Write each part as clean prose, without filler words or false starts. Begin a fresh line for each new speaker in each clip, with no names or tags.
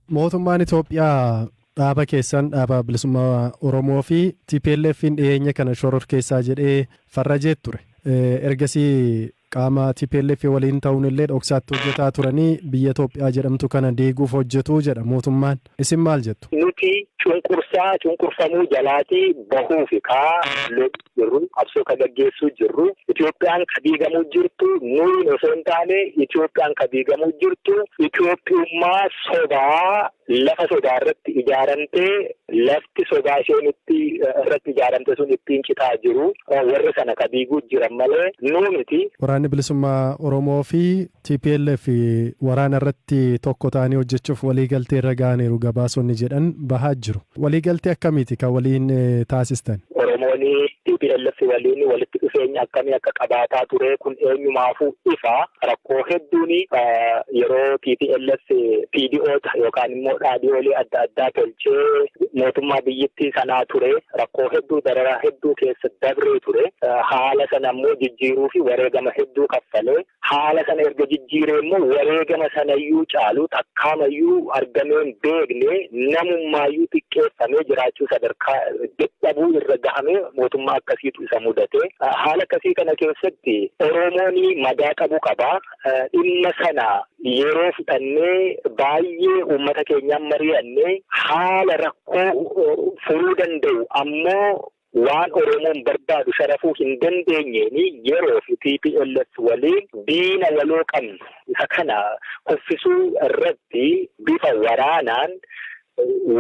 Mootummaan Itoophiyaa dhaaba keessan, Dhaaba Bilisummaa Oromoo fi TPLF'n dhiyeenya kana shororkeessaa jedhee farrajee ture. Ergasii qaama TPLF waliin ta'uun illee dhoksaatti hojjetaa turanii biyya Itoophiyaa jedhamtu kana diiguuf hojjetu jedha mootummaan. Isin maal jettu?
Nuti cunqursaa cunqurfamuu jalaatii bahuufi kaa lolaa jirru, qabsoo ka gaggeessuu jirru. Itoophiyaan ka diigamuu jirtu nuyin osoo hin taane, Itoophiyaan ka diigamuu jirtu Itoophiyummaa sobaa lafa sodaa irratti ijaaramtee, lafti sobaa isheen itti irratti ijaaramte sun ittiin citaa jiru, warra sana ka diiguu jiran malee nuu miti.
Waraanni Bilisummaa Oromoo fi TPLF waraana irratti tokko ta'anii hojjechuuf waliigaltee irra ga'aniiru gabaasonni jedhan bahaa jiru. Waliigaltee akkamiiti kan waliin taasistan?
Oromoon TPLF waliin walitti dhufeenya akkamii akka qabaataa ture kun eenyumaafuu ifa. Rakkoo hedduun yeroo TPLF PDOta yookaan immoo dhaabbilee adda addaa tolchee mootummaa biyyittii sanaa ture, rakkoo hedduu, dararaa hedduu keessa dabree ture. Haala sana immoo jijjiiruu fi wareegama hedduu kaffalee, haala sana erga jijjiiree immoo wareegama sanayyuu caalu takkaamayyuu argameen beekne, namummaayyuu xiqqeeffamee jiraachuu sadarkaa dadhabuu irra gahamee mootummaa akkasiitu isa mudate. Haala akkasii kana keessatti Oromoon madaa qabu qaba. Dhimma sana yeroo fudhannee baay'ee uummata keenyaan mari'annee, haala rakkoo furuu danda'u ammoo waan Oromoon barbaadu sharafuu hin dandeenyeen, yeroo fi TPLF waliin diina waloo qabnu isa kana kuffisuu irratti bifa waraanaan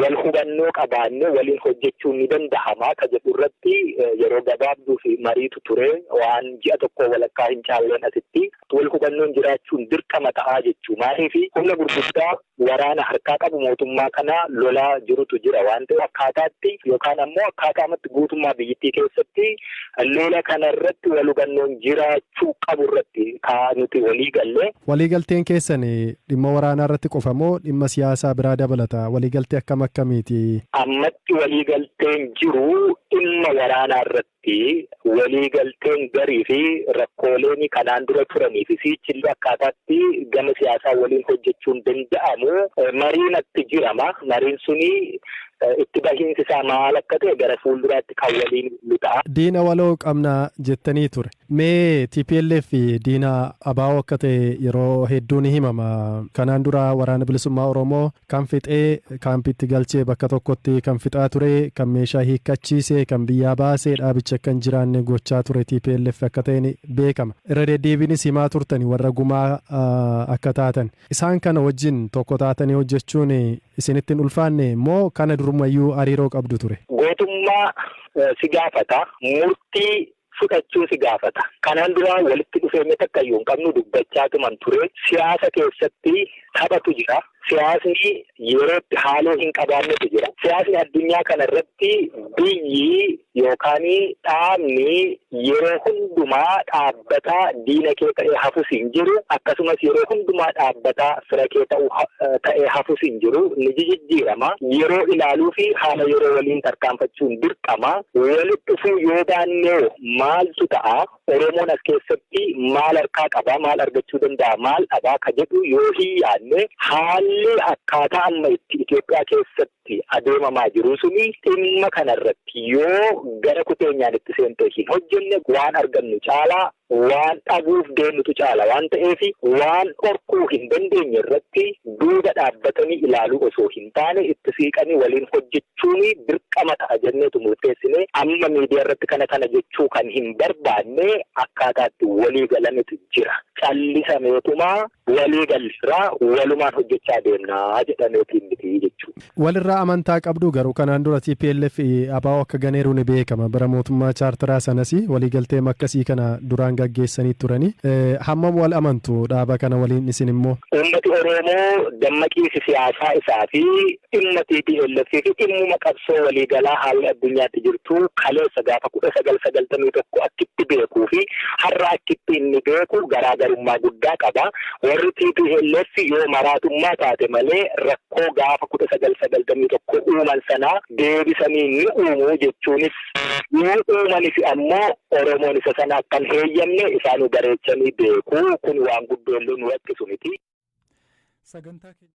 wal hubannoo qabaannee waliin hojjechuun ni danda'ama ka jedhu irratti yeroo gabaabduu fi mariitu ture. Waan ji'a tokko walakkaa hin caalleen asitti wal hubannoon jiraachuun dirqama ta'aa jechuu. Maaliif? Humna gurguddaa waraana harkaa qabu mootummaa kana lolaa jirutu jira waan ta'eef, akkaataatti yookaan ammoo akkaataamatti guutummaa biyyittii keessatti lola kana irratti wal hubannoon jiraachuu qabu irratti kaa nuti walii galle.
Waliigalteen keessan dhimma waraanaa irratti qofa moo dhimma siyaasaa biraa dabalata? Waliigaltee akkam akkamiiti?
Ammatti waliigalteen jiru dhimma waraanaa irratti. Waliigalteen garii fi rakkooleen kanaan dura turanii fi sichillee akkaataatti gama siyaasaa waliin hojjechuun danda'amu mariin itti jirama. Mariin suni itti bahiinsi isaa maal akka ta'e gara fuulduraatti kan waliin nu ta'a.
Diina waloo qabna jettanii ture. Mee TPLF diina ABO akka ta'e yeroo hedduu ni himama. Kanaan dura Waraana Bilisummaa Oromoo kan fixee kaampiitti galchee bakka tokkotti kan fixaa ture, kan meeshaa hiikkachiise, kan biyyaa baasee dhaabicha akka hin jiraanne gochaa ture TPLF akka ta'e ni beekama. Irra deddeebiinis himaa turtani warra gumaa akka taatan. Isaan kana wajjin tokko taatanii hojjechuun isinitti hin ulfaanne moo kana durumayyuu hariiroo qabdu ture?
Gootummaa si gaafata. Murtii fudhachuu si gaafata. Kanaan dura walitti dhufeenya takka iyyuu hin qabnu, dubbachaa tuman ture. Siyaasa keessatti taphatu jira. Siyaasni yerootti haaloo hin qabaannetu jira. Siyaasni addunyaa kana irratti biyyi yookaan dhaabni yeroo hundumaa dhaabbataa diina kee ta'ee hafus hin jiru. Akkasumas yeroo hundumaa dhaabbataa fira kee ta'ee hafus hin jiru. Ni jijjiirama. Yeroo ilaaluu fi haala yeroo waliin tarkaanfachuun dirqama. Walitti dhufuu yoo baannee maaltu ta'a? Oromoon as keessatti maal harkaa qaba? Maal argachuu danda'a? Maal dhabaa? Ka jedhu yoo hin yaadne, haalli akkaataa amma itti Itoophiyaa keessatti adeemamaa jiru suni dhimma kanarratti yoo gara kuteenyaan itti seentee hin hojjenne, waan argannu caalaa waan dhabuuf deemnutu caala waan ta'eef, waan dhorkuu hin dandeenye irratti duuba dhaabbatanii ilaaluu osoo hin taane itti siiqanii waliin hojjechuun dirqama ta'a jenneetu murteessine. Amma miidiyaa irratti kana kana jechuu kan hin barbaanne akkaataatti walii galametu jira. Callisameetuma walii galirraa walumaan hojjechaa deemnaa jedhameetiin miti jechuudha.
Walirraa amantaa qabdu garuu? Kanaan dura TPLF ABO akka ganeeru ni beekama. Bara mootummaa chaartaraa sanas waliigaltee akkasii kana duraan gaggeessanii turani. Hammam wal amantu dhaaba kana waliin isin immoo?
Uummati Oromoo dammaqiisi siyaasaa isaa fi dhimma TPLF fi dhimmuma qabsoo waliigalaa haalli addunyaatti jirtu kaleessa gaafa 1991 akkitti beekuu fi har'a akkitti inni beeku garaagarummaa guddaa qaba. Warri TPLF yoo maraatummaa taate malee rakkoo gaafa 1991 uuman sanaa deebisanii ni uumu jechuunis, yoo uumanis ammoo Oromoon isa sana akkan heeyyamne isaanuu bareechanii beeku. Kun waan guddoollee nu rakkisu miti.
Sagantaa